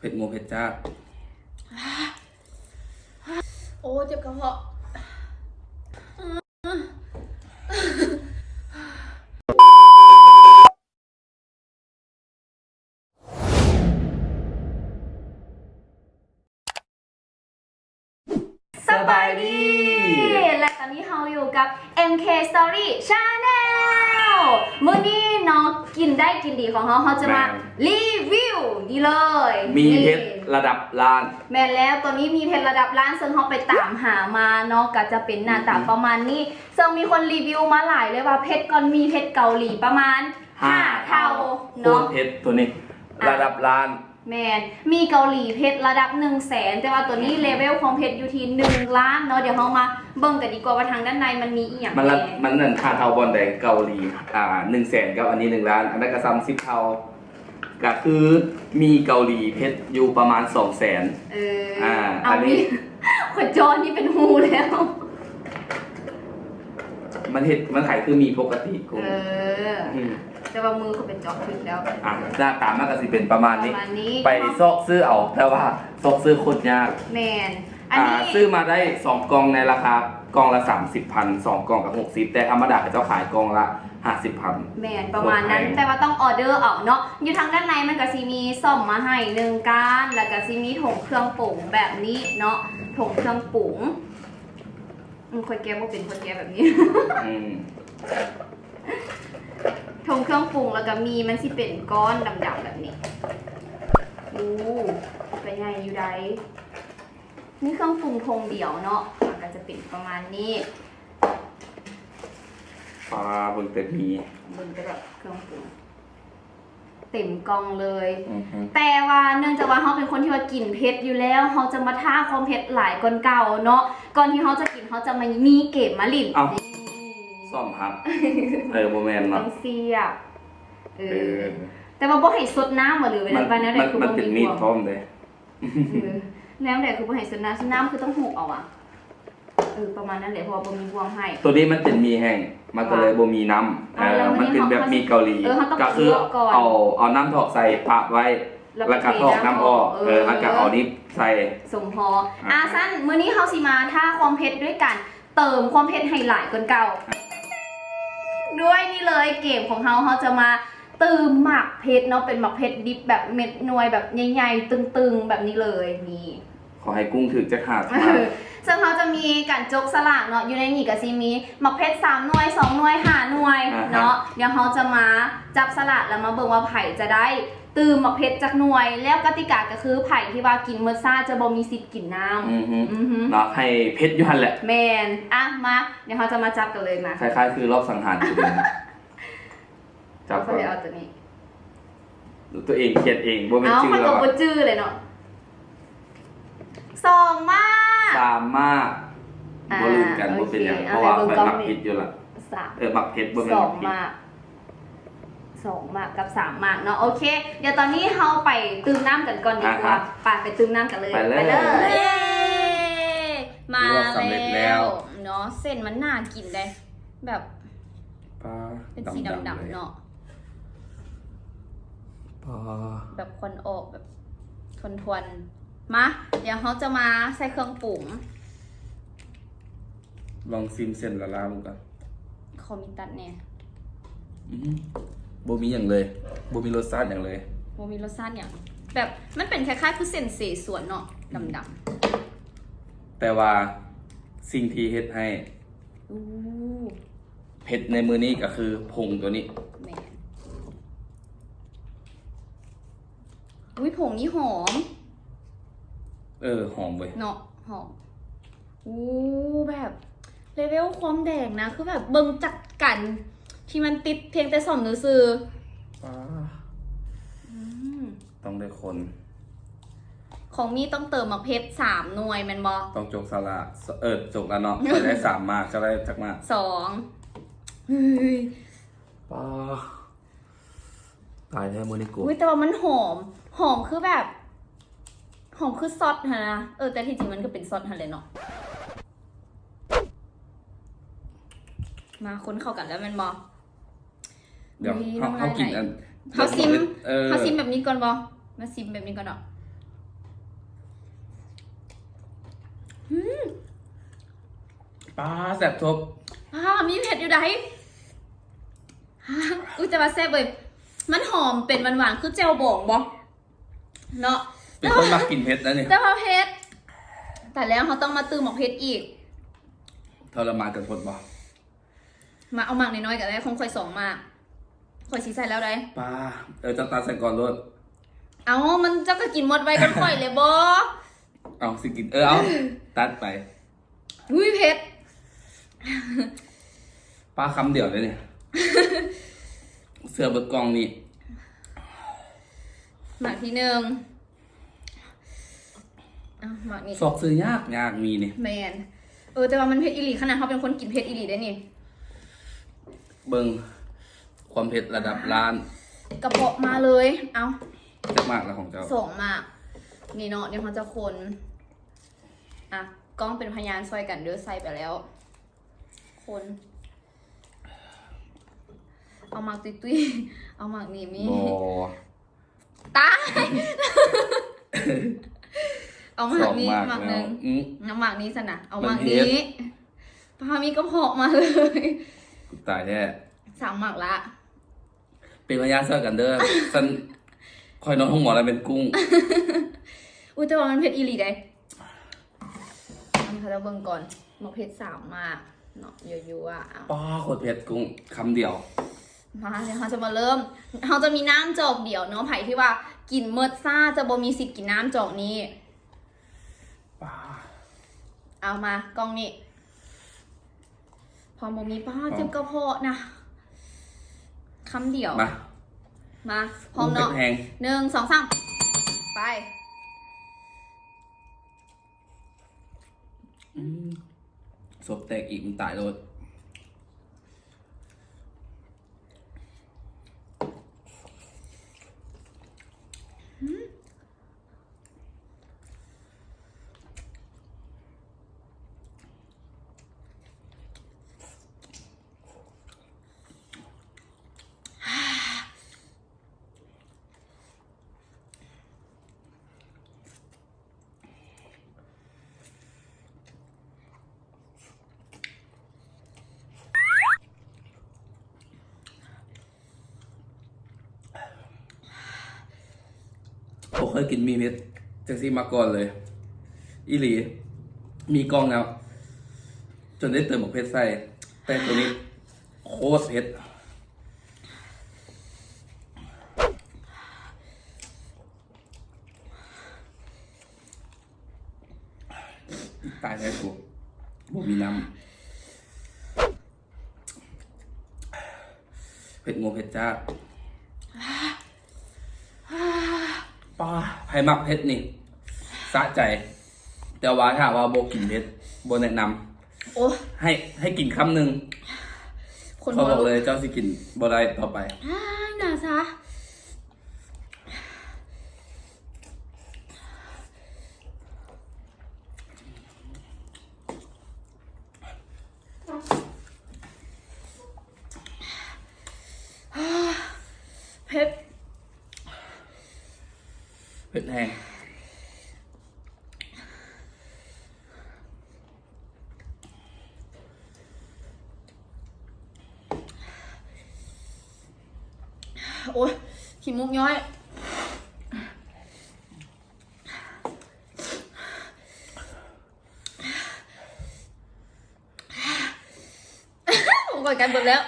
ເຜັດງົວເຜັດຈ້າ. ໂອ້ ເຈັບກະເພາະ. ສະບາຍດີ ແລະ ຕອນນີ້ເຮົາຢູ່ກັບ ເອັມເຄ Story Channel. ມື້ນີ້ເນາະ ກິນໄດ້ກິນດີຂອງເຮົາ ເຮົາຈະມາ ແມ່ນ ຣີວິວນີ້ເລີຍ ໝີ່ເຜັດ ນີ້ ລະດັບລ້ານ. ແມ່ນແລ້ວ ໂຕນີ້ໝີ່ເຜັດລະດັບລ້ານ ເຊິ່ງເຮົາໄປຕາມຫາມາເນາະ ກະຈະເປັນໜ້າຕາ ອືຮຶ ປະມານນີ້ ເຊິ່ງມີຄົນຣີວິວມາຫຼາຍເລີຍວ່າ ເຜັດກ່ອນໝີ່ເຜັດເກົາຫຼີປະມານ ຫ້າ ຫ້າເທົ່າ ເທົ່າເນາະ ໂຄດເຜັດໂຕນີ້ ອ່າ ລະດັບລ້ານ. ແມ່ນ ໝີ່ເກົາຫຼີເຜັດລະດັບໜຶ່ງແສນ ແຕ່ວ່າໂຕນີ້ ອືຮຶ ເລເວວຄວາມເຜັດຢູ່ທີ່ໜຶ່ງລ້ານເນາະ. ດຽວເຮົາມາເບິ່ງກັນດີກວ່າວ່າທາງດ້ານໃນມັນມີອີ່ຫຍັງ ມັນລະ ແດ່ ມັນນັ້ນ ຫ້າເທົ່າບ່ອນໃດ ເກົາຫຼີ ອ່າ ໜຶ່ງແສນກັບອັນນີ້ໜຶ່ງລ້ານ ອັນນັ້ນກະສ່ຳສິບເທົ່າ ກະຄືໝີ່ເກົາຫຼີເຜັດຢູ່ປະມານສອງແສນ. ເອີ ອ່າ ເອົາ ອັນນີ້ ມີ ຂ້ອຍຈ່ອນີ້ເປັນຮູແລ້ວ. ມັນເຮັດ ມັນຂາຍຄືໝີ່ປົກກະຕິກຸ້ງ. ເອີ ອືມ ແຕ່ວ່າມືຂ້ອຍໄປເຈາະຖືກແລ້ວ. ອ່ະ ໜ້າຕາມັນກະຊິເປັນປະມານນີ້ ປະມານນີ້ ໄປຊອກຊື້ເອົາ ແຕ່ວ່າຊອກຊື້ໂຄດຍາກ. ແມ່ນ ອັນນີ້ ອ່າ ຊື້ມາໄດ້ສອງກ່ອງໃນລາຄາກ່ອງລະສາມສິບພັນ ສອງກ່ອງກະຫົກສິບ ແຕ່ທຳມະດາເຂົາເຈົ້າຂາຍກ່ອງລະຫ້າສິບພັນ. ແມ່ນ ປະມານນັ້ນ ໂຄດແພງ ແຕ່ວ່າຕ້ອງອໍເດີເອົາເນາະ. ຢູ່ທາງດ້ານໃນມັນກະຊິມີສ້ອມມາໃຫ້ໜຶ່ງກ້ານ ແລ້ວກະຊິມີຖົງເຄື່ອງປຸງແບບນີ້ເນາະ ຖົງເຄື່ອງປຸງ. ອືມ ຂ້ອຍແກະບໍ່ເປັນ ຂ້ອຍແກະແບບນີ້. ອືມ ຖົງເຄື່ອງປຸງ ແລ້ວກະມີ ມັນຊິເປັນກ້ອນດຳໆແບບນີ້. ໂອ້ ກະໃຫຍ່ຢູ່ໃດ໋. ມີເຄື່ອງປຸງຖົງດຽວເນາະ ມັນກະຈະເປັນປະມານນີ້. ປາ ເບິ່ງແຕ່ໝີ່ ເບິ່ງແຕ່ແບບເຄື່ອງປຸງ ເຕັມກ່ອງເລີຍ. ອືຮຶ ແຕ່ວ່າເນື່ອງຈາກວ່າເຮົາເປັນຄົນທີ່ວ່າກິນເຜັດຢູ່ແລ້ວ ເຮົາຈະມາທ້າຄວາມເຜັດຫຼາຍກ່ອນເກົ່າເນາະ. ກ່ອນທີ່ເຮົາຈະກິນ ເຮົາຈະມາມີເກມມາຫຼິ້ນ. ເອົ້າ ຊ້ອມຮັບ ເອີ ບໍ່ແມ່ນເນາະ ຕ້ອງສຽບ. ເອີ ເອີ ແຕ່ວ່າບໍ່ໃຫ້ສົດນ້ຳຫວາ ຫຼືວ່າແນວໃດ ມັນ ມັນ ຄືບໍ່ມີ ມັນເປັນມີດພ້ອມເດ້. ເອີ ແນວໃດຄືບໍ່ໃຫ້ສົດນ້ຳ ສົດນ້ຳຄືຕ້ອງຫູບເອົາຫວາ. ເອີ ປະມານນັ້ນແຫຼະ ເພາະວ່າບໍ່ມີບ່ວງໃຫ້. ໂຕນີ້ມັນເປັນໝີ່ແຫ້ງ ມັນກະເລີຍ ອ່າ ບໍ່ມີນ້ຳ. ເອີ ແລ້ວມື້ນີ້ ມັນເປັນແບບໝີ່ເກົາຫຼີ ເອີ ເຮົາຕ້ອງ ກະຄື ເອົາ ເອົານ້ຳຖອກໃສ່ປະໄວ້ ແລ້ວກະຖອກນ້ຳອອກ. ເອີ ແລ້ວກະເອົານີ້ໃສ່ ສົມພໍ. ອ່າ ຊັ້ນມື້ນີ້ເຮົາຊິມາທ້າຄວາມເຜັດດ້ວຍການເຕີມຄວາມເຜັດໃຫ້ຫຼາຍກ່ອນເກົ່າ ດ້ວຍນີ້ເລີຍ ເກມຂອງເຮົາ ເຮົາຈະມາ ຕື່ມໝາກເຜັດເນາະ ເປັນໝາກເຜັດດິບແບບເມັດໜ່ວຍແບບໃຫຍ່ໆ ຕຶງໆ ແບບນີ້ເລີຍ. ນີ້ ຂໍໃຫ້ກຸ້ງຖືກຈັກຫ້າ ເຊິ່ງເຮົາຈະມີການຈົກສະຫຼາກເນາະ ຢູ່ໃນນີ້ກະຊິມີໝາກເຜັດສາມໜ່ວຍ ສອງໜ່ວຍ ຫ້າໜ່ວຍເນາະ. ດຽວເຮົາຈະມາຈັບສະຫຼາກ ແລ້ວມາເບິ່ງວ່າໃຜຈະໄດ້ຕື່ມໝາກເຜັດຈັກໜ່ວຍ ແລ້ວກະຕິກາກະຄືໃຜທີ່ວ່າກິນໝົດຊ້າຈະບໍ່ມີສິດກິນນ້ຳ. ອືຮຶ ອືຮຶ ເນາະ ໃຫ້ເຜັດຢູ່ຫັ້ນແຫຼະ. ແມ່ນ. ອ່ະ ມາ ດຽວເຮົາຈະມາຈັບກັນເລີຍ. ມາ ຄ້າຍໆຄືລອບສັງຫານ. ຈັບກ່ອນ ເອົາໂຕນີ້ ໂຕເອງຂຽນເອງ ບໍ່ແມ່ນ ເອົ້າ ຈື່ແລ້ວ ຂ້ອຍກະບໍ່ຈື່ເລີຍເນາະ. ສອງໝາກ ສາມໝາກ. ອ່າ ບໍ່ລຸ້ນກັນ ບໍ່ເປັນຫຍັງ ເພາະວ່າຂ້ອຍມັກຜິດຢູ່ລະ. ເອີ ໝາກເຜັດ ບໍ່ແມ່ນ ສອງໝາກ ສອງໝາກກັບສາມໝາກເນາະ. ໂອເຄ ດຽວຕອນນີ້ເຮົາໄປຕື່ມນ້ຳກັນກ່ອນດີກວ່າ. ອ່າຮະ ໄປ ໄປຕື່ມນ້ຳກັນເລີຍ. ໄປເລີຍ ໄປເລີຍ. ເຢ້ ມາແລ້ວເນາະ. ເສັ້ນມັນໜ້າກິນເດ້ ແບບ ປາ ເປັນສີດຳໆເນາະ ປາ ແບບຄວັນອອກແບບທວນໆ. ມາ ດຽວເຮົາຈະມາໃສ່ເຄື່ອງປຸງ. ລອງຊີມເສັ້ນລະລາເບິ່ງກ່ອນ. ຂໍມີຕັດແດ່. ອື ບໍ່ມີຫຍັງເລີຍ ບໍ່ມີລົດຊາດຫຍັງເລີຍ ບໍ່ມີລົດຊາດຫຍັງ. ແບບມັນເປັນຄ້າຍໆຄືເສັ້ນເສສວນເນາະ ດຳໆ. ແຕ່ວ່າສິ່ງທີ່ເຮັດໃຫ້ ອູ້ ເຜັດໃນມື້ນີ້ກະຄືຜົງໂຕນີ້. ແມ່ນ. ອຸ້ຍ ຜົງນີ້ຫອມ. ເອີ ຫອມເວີຍ ເນາະ ຫອມ. ອູ້ ແບບເລເວວຄວາມແດງນະ ຄືແບບເບິ່ງຈາກການທີ່ມັນຕິດພຽງແຕ່ສອງນິ້ວຊື່. ປາ ອືມ ຕ້ອງໄດ້ຄົນ. ຂອງມີຕ້ອງເຕີມໝາກເຜັດສາມໜ່ວຍແມ່ນບໍ່? ຕ້ອງຈົກສະຫຼາກ ເອີ ຈົກລະເນາະ. ຂ້ອຍໄດ້ສາມໝາກ ເຈົ້າໄດ້ຈັກໝາກ? ສອງ. ເຮີ້ຍ ປາ ຕາຍແທ້ມື້ນີ້ກູ. ອຸ້ຍ ແຕ່ວ່າມັນຫອມ ຫອມຄືແບບ ຫອມຄືຊັອດຫັ້ນນະ. ເອີ ແຕ່ທີ່ຈິງມັນກະເປັນຊັອດຫັ້ນແຫຼະເນາະ. ມາ ຄົນເຂົ້າກັນແລ້ວແມ່ນບໍ່? ດຽວ ເຮົາ ເຮົາກິນອັນ ເຮົາຊິມ ເອີ ເຮົາຊິມແບບນີ້ກ່ອນບໍ່? ມາຊິມແບບນີ້ກ່ອນເນາະ. ປາ ແຊບທົບ ປາ ມີເຜັດຢູ່ໃດ. ອຸ້ຍ ແຕ່ວ່າແຊບເວີຍ ມັນຫອມເປັນຫວານໆ ຄືແຈ່ວບອງບໍເນາະ. ເປັນຄົນມັກກິນເຜັດນະນີ້ ແຕ່ວ່າເຜັດ. ຕາຍແລ້ວ ເຮົາຕ້ອງມາຕື່ມໝາກເຜັດອີກ. ທໍລະມານກັນໂພດບໍ? ມາເອົາໝາກນ້ອຍໆກໍໄດ້ ຂອງຂ້ອຍສອງໝາກ ຂ້ອຍຊິໃສ່ແລ້ວໃດ໋. ປາ ເອີ ເຈົ້າຕັດໃສ່ກ່ອນໂລດ. ເອົ້າ ມັນ ເຈົ້າກໍກິນໝົດໄວກ່ອນຂ້ອຍແຫຼະບໍ? ເອົາ ຊິກິນ ເອີ ເອົາ ຕັດໄປ. ອຸ້ຍ ເຜັດ ປາ ຄຳດຽວເລີຍນີ້ ເຊື່ອເບິດກ່ອງນີ້. ໝາກທີໜຶ່ງ ເອົາ ໝາກນີ້ ຊອກຊື້ຍາກ ຍາກມີນີ້. ແມ່ນ ເອີ ແຕ່ວ່າມັນເຜັດອີ່ຫຼີ ຂະໜາດເຮົາເປັນຄົນກິນເຜັດອີ່ຫຼີເດ້ນີ້. ເບິ່ງຄວາມເຜັດລະດັບລ້ານ ກະເພາະມາເລີຍ. ເອົາ ຈັກໝາກລະຂອງເຈົ້າ? ສອງໝາກ ນີ້ເນາະ. ດຽວເຮົາຈະຄົນ ອ່ະ ກ້ອງເປັນພະຍານຊ່ອຍກັນເດີ ໃສ່ໄປແລ້ວ ຄົນ. ເອົາໝາກຕຸ້ຍໆ ເອົາໝາກນີ້ມີ ບໍ່ ຕາຍ ເອົາໝາກນີ້ ສອງໝາກ ໝາກໜຶ່ງ ແລ້ວ ອືມ ເອົາໝາກນີ້ຊັ້ນນະ ເອົາໝາກນີ້. ປາ ມີກະເພາະມາເລີຍ ຕາຍແທ້ ສາມໝາກລະ. ເປັນພະຍານຊ່ອຍກັນເດີ ຊັ້ນຂ້ອຍນອນໂຮງໝໍແລ້ວເປັນກຸ້ງ. ອຸ້ຍ ແຕ່ວ່າມັນເຜັດອີ່ຫຼີໃດ໋. ອັນນີ້ເຂົາຈະເບິ່ງກ່ອນ ໝາກເຜັດສາມໝາກເນາະ ຍົວໆ. ເອົາ ປາ ໂຄດເຜັດກຸ້ງ ຄຳດຽວ. ມາ ດຽວເຮົາຈະມາເລີ່ມ ເຮົາຈະມີນ້ຳຈອກດຽວເນາະ. ໃຜທີ່ວ່າກິນໝົດຊ້າ ຈະບໍ່ມີສິດກິນນ້ຳຈອກນີ້. ປາ ເອົາມາ ກ້ອງນີ້ ພ້ອມບໍ່ມີ ປາ ເຈັບກະເພາະນະ ຄຳດຽວ. ມາ ມາ ພ້ອມເນາະ ແຮງ ໜຶ່ງ ສອງ ສາມ ໄປ. ອືມ ສົບແຕກອີກ ມັນຕາຍໂລດ. ບໍ່ເຄີຍກິນໝີ່ເຜັດຈັ່ງຊີ້ມາກ່ອນເລີຍ ອີ່ຫຼີ. ມີກ້ອງແລ້ວ ຈົນໄດ້ເຕີມໝາກເຜັດໃສ່ ແຕ່ໂຕນີ້ໂຄດເຜັດ. ຕາຍແລ້ວກູ ບໍ່ມີນ້ຳ ເຜັດງົວເຜັດຈ້າ. ປາ ໃຜມັກເຜັດນີ້ສະໃຈ ແຕ່ວ່າຖ້າວ່າບໍ່ກິນເຜັດ ບໍ່ແນະນຳ. ໂອ້ ໃຫ້ ໃຫ້ກິນຄຳໜຶ່ງ ຂ້ອຍບອກເລີຍ ເຈົ້າຊິກິນບໍ່ໄດ້ຕໍ່ໄປ. ອ້າຍ ໜ້າຊາ. ເຜັດ ເຜັດແຮງ. ໂອ້ຍ ຂີ້ມູກຍ້ອຍ. ໂອ້ຍ ກັນເບິດແລ້ວ.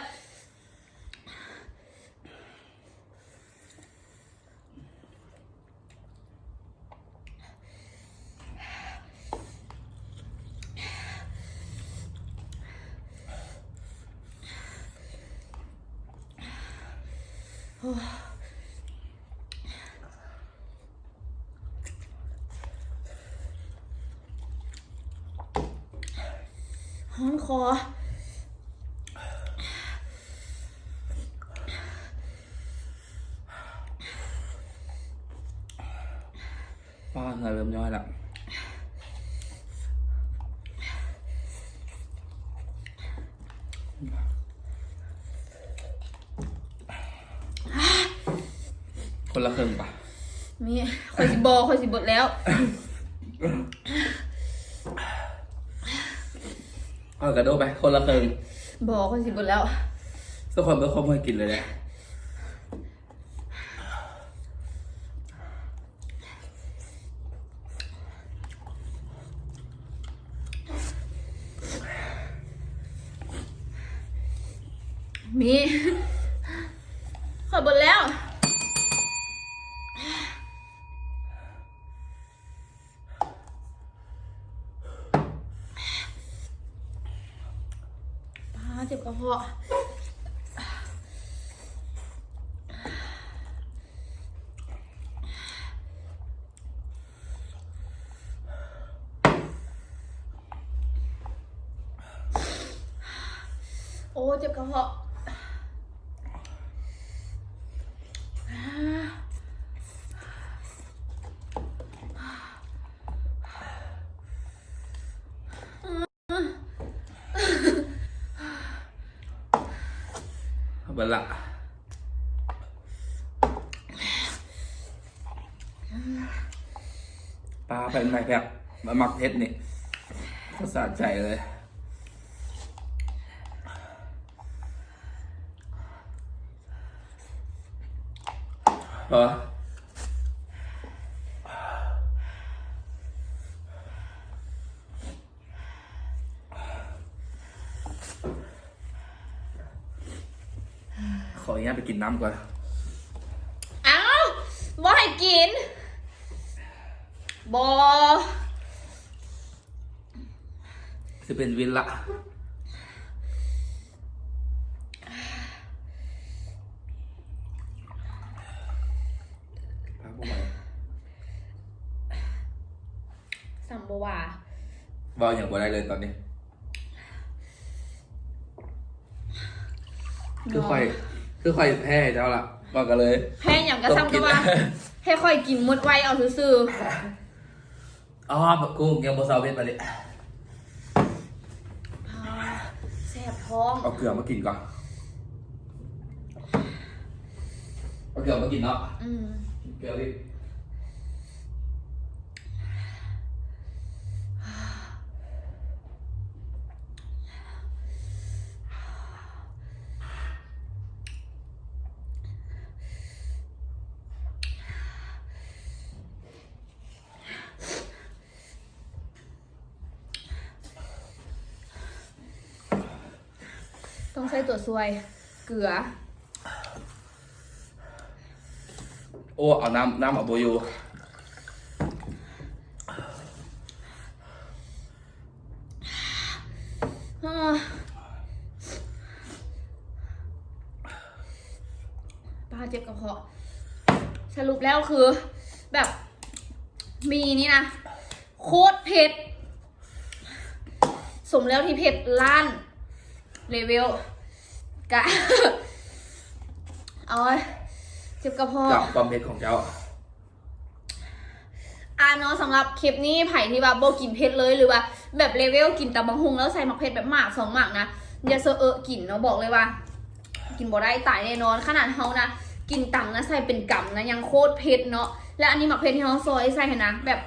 ຮ້ອນຄໍ. ປ້າ ເຫື່ອເລີ່ມຍ້ອຍລະ. ຄົນລະເຄິ່ງປະ? ມີ ຂ້ອຍຊິບໍ່ ຂ້ອຍຊິເບິດແລ້ວ. ເອົາກະໂດະໄປຄົນລະເຄິ່ງ. ບໍ່ ຂ້ອຍຊິເບິດແລ້ວ. ສະຄອນເບິດຄວາມເມື່ອຍກິນເລີຍແຫຼະ. ມີ ຂ້ອຍເບິດແລ້ວ. ປາ ເຈັບກະເພາະ. ໂອ້ ເຈັບກະເພາະ. ເອົາເບິດລະ. ປາ ເຜັດໄໝ ແບບມັກເຜັດນີ້ ສະໃຈເລີຍ. ພໍ ຂໍອະນຸຍາດໄປກິນນ້ຳກ່ອນ. ອ້າວ ບໍ່ໃຫ້ກິນ. ບໍ່. ຊິເປັນວິນລະ. ສຳບໍ່ວ່າ ເວົ້າຫຍັງບໍ່ໄດ້ເລີຍຕອນນີ້. ຄືຂ້ອຍ ຄືຂ້ອຍແພ້ໃຫ້ເຈົ້າລະ ມັນກະເລີຍ ແພ້ຫຍັງກະຊ່າງ ແຕ່ວ່າໃຫ້ຂ້ອຍກິນໝົດໄວເອົາຊື່ໆ. ອໍ ບັກກຸ້ງຍັງບໍ່ເຊົາເຜັດປານນີ້. ອ່າ ແສບທ້ອງ. ເອົາເກືອມາກິນກ່ອນ. ເອົາເກືອມາກິນເນາະ. ອືມ ເກືອລິບ. ຕ້ອງໃຊ້ຕົວຊ່ວຍ ເກືອ. ໂອ້ ເອົານ້ຳ ນ້ຳເອົາບໍ່ຢູ່. ປາ ເຈັບກະເພາະ. ສະຫຼຸບແລ້ວຄື ແບບ ໝີ່ນີ້ນະ ໂຄດເຜັດ. ສົມແລ້ວທີ່ເຜັດລ້ານເລເວວ ກະ ໂອ້ຍ ເຈັບກະເພາະ ກັບຄວາມເຜັດຂອງເຈົ້າ. ອ່າເນາະ ສຳລັບຄລິບນີ້ ໃຜທີ່ວ່າບໍ່ກິນເຜັດເລີຍ ຫຼືວ່າແບບເລເວວກິນຕຳບັກຫຸ່ງແລ້ວໃສ່ໝາກເຜັດແບບໝາກສອງໝາກນະ ຢ່າເຊີເອິະກິນເນາະ ບອກເລີຍວ່າກິນບໍ່ໄດ້ ຕາຍແນ່ນອນ. ຂະໜາດເຮົານະ ກິນຕຳນະ ໃສ່ເປັນກຳນະ ຍັງໂຄດເຜັດເນາະ. ແລະ ອັນນີ້ໝາກເຜັດທີ່ເຮົາຊອຍໃສ່ຫັ້ນນະ ແບບ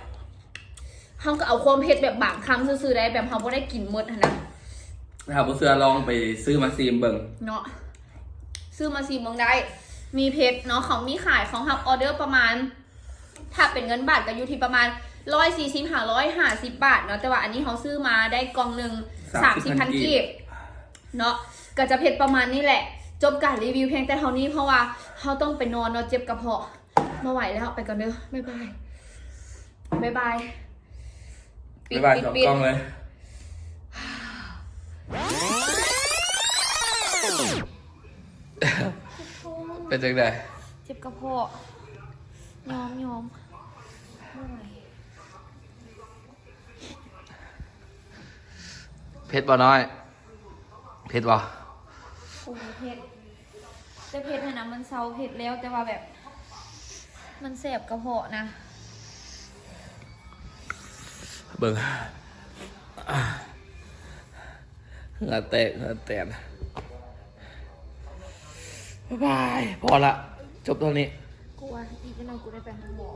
ເຮົາກະເອົາຄວາມເຜັດແບບບາງຄຳຊື່ໆໄດ໋ ແບບເຮົາບໍ່ໄດ້ກິນໝົດຫັ້ນນະ. ຖ້າບໍ່ເຊື່ອລອງໄປຊື້ມາຊີມເບິ່ງເນາະ ຊື້ມາຊີມເບິ່ງໄດ້ ມີເຜັດເນາະ. ເຂົາມີຂາຍ ເຂົາຮັບອໍເດີປະມານ ຖ້າເປັນເງິນບາດກະຢູ່ທີ່ປະມານຮ້ອຍສີ່ສິບຫາຮ້ອຍຫ້າສິບບາດເນາະ ແຕ່ວ່າອັນນີ້ເຮົາຊື້ມາໄດ້ກ່ອງໜຶ່ງສາມສິບພັນ ສາມສິບພັນກີບເນາະ. ກະຈະເຜັດປະມານນີ້ແຫຼະ. ຈົບການຣີວິວພຽງແຕ່ເທົ່ານີ້ ເພາະວ່າເຮົາຕ້ອງໄປນອນເນາະ ເຈັບກະເພາະ. ບໍ່ໄຫວແລ້ວ ໄປກ່ອນເດີ ບາຍບາຍ ບາຍບາຍ ປິດ ບາຍບາຍ ປິດ ສອງ ປິດ ກ້ອງເລີຍ. ເປັນຈັ່ງໃດ? ເຈັບກະເພາະ ຍອມ ຍອມ ບໍ່ໄຫວ. ເຜັດບໍ່ນ້ອຍ? ເຜັດບໍ່? ໂອ້ ເຜັດ ແຕ່ເຜັດຫັ້ນນະ ມັນເຊົາເຜັດແລ້ວ ແຕ່ວ່າແບບ ມັນແສບກະເພາະນະ. ເບິ່ງ ເຫື່ອແຕກ ເຫື່ອແຕກ. ບາຍບາຍ ພໍລະ ຈົບເທົ່ານີ້. ກູວ່າອີກໜ້ອຍກູໄດ້ໄປໂຮງໝໍ.